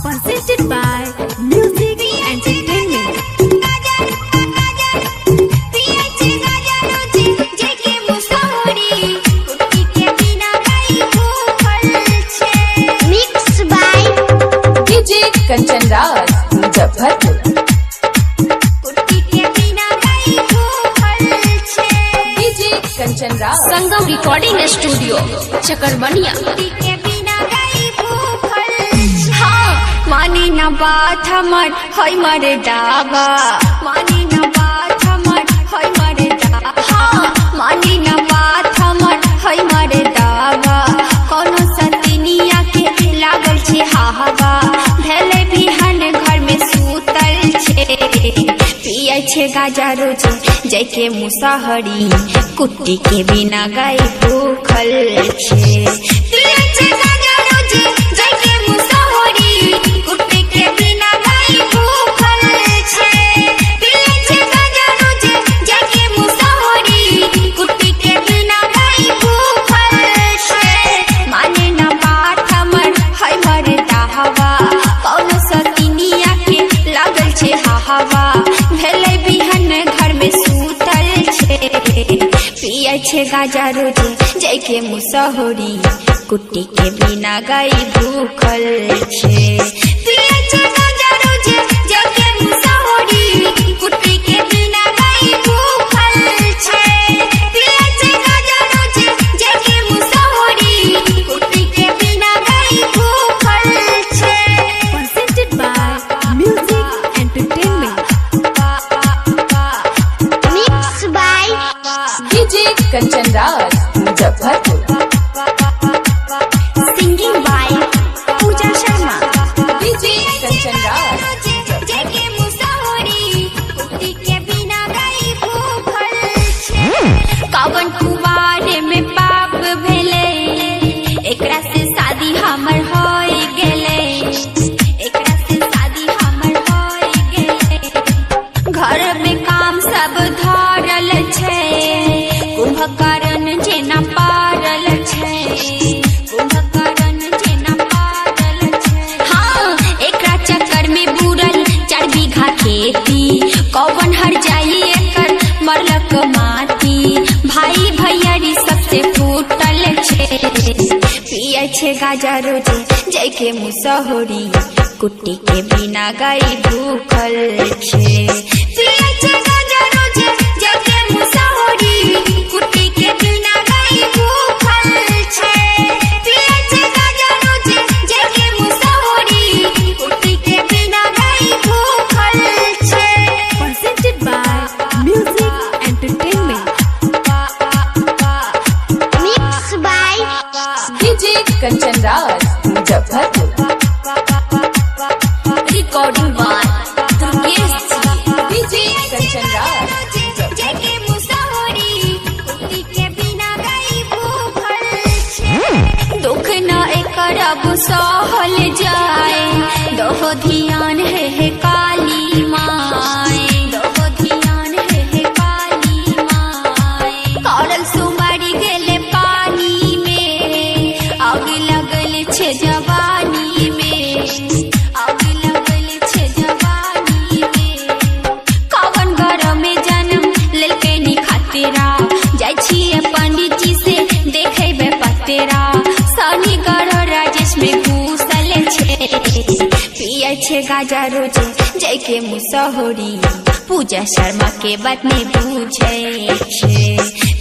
Presented by Music Entertainment. Mix by DJ Kanchan Raj Muzaffarpur. DJ Kanchan Raj. Sangam recording studio Chakarbaniya. हाँ, मानी न बात हमर होय मरे दावा, मानी न बात हमर होय मरे दावा, हाँ मानी न बात हमर होय मरे दावा। कोनो सतिनिया के लागल छे हाहवा, भेले बिहान घर में सुतल छे। पियै छे गाजा रोज जैके मुसहरी, कुट्टी के बिना गाय भूखल छे। पियै छे गाजा रोज जैके मुसहरी, कुट्टी के बिना गाय भूखल छे। पियै छे गाजा रोज जैके मुसहरी, कुट्टी के बिना गाय भूखल छे। माने न बात हमर है मरदा हवा, कौनो सतिनिया के लागल छे हाहवा, भेलै बिहन घर में सुतल छे। पियै छे गाजा रोज जैके मुसहरी, कुट्टी के बिना गाय भूखल छे। पियै छे गाजा रोज जैके मुसहरी, कुट्टी के बिना गाय भूखल छे। पियै छे गाजा रोज जैके मुसहरी, कुट्टी के बिना गाय भूखल छे। Presented by Music Entertainment. Mix by DJ Kanchan Raj Muzaffarpur. Singing by Pooja Sharma. DJ Kanchan Raj. कवन कुवारे में पाप भेले, एकरा से शादी हमर होय गेले, एकरा से शादी हमर होय गेले। घर में काम सब धरल छे, कुंभकर्ण जेना पारल छे, कुंभकर्ण जेना पारल छे। हाँ, एकरा चक्कर में बुरल 4 बीघा खेती, कौवन हर जाई एकर मरलक माटी, भाई भैयारी सबसे फूटल छे। पियै छे गाजा रोज जैके मुसहरी, कुट्टी के बिना गाय भूखल छे। पियै छे गाजा रोज जैके मुसहरी, कुट्टी के बिना गाय भूखल छे। पियै छे गाजा रोज जैके मुसहरी, कुट्टी के बिना गाय भूखल छे। Presented by Music Entertainment. Mix by DJ Kanchan Raj Muzaffarpur. Recording by Durgesh ji. DJ Kanchan Raj. दुख न एकर अब सहल जाए, दोहो ध्यान है काली माए, दोहो ध्यान है काली माए। करल सुमरी गेले पानी में, आग लगल छे जवानी में, आग लगल छे जवानी में। कवन घर में जन्म लेलकै नी खातिरा, जाइ छियै पंडित जी से देखेबै पतेरा, शनि ग्रह राजेश में घुसल छे। पियै छे गाजा रोज जैके मुसहरी, पूजा शर्मा के बात ने बुझै छे।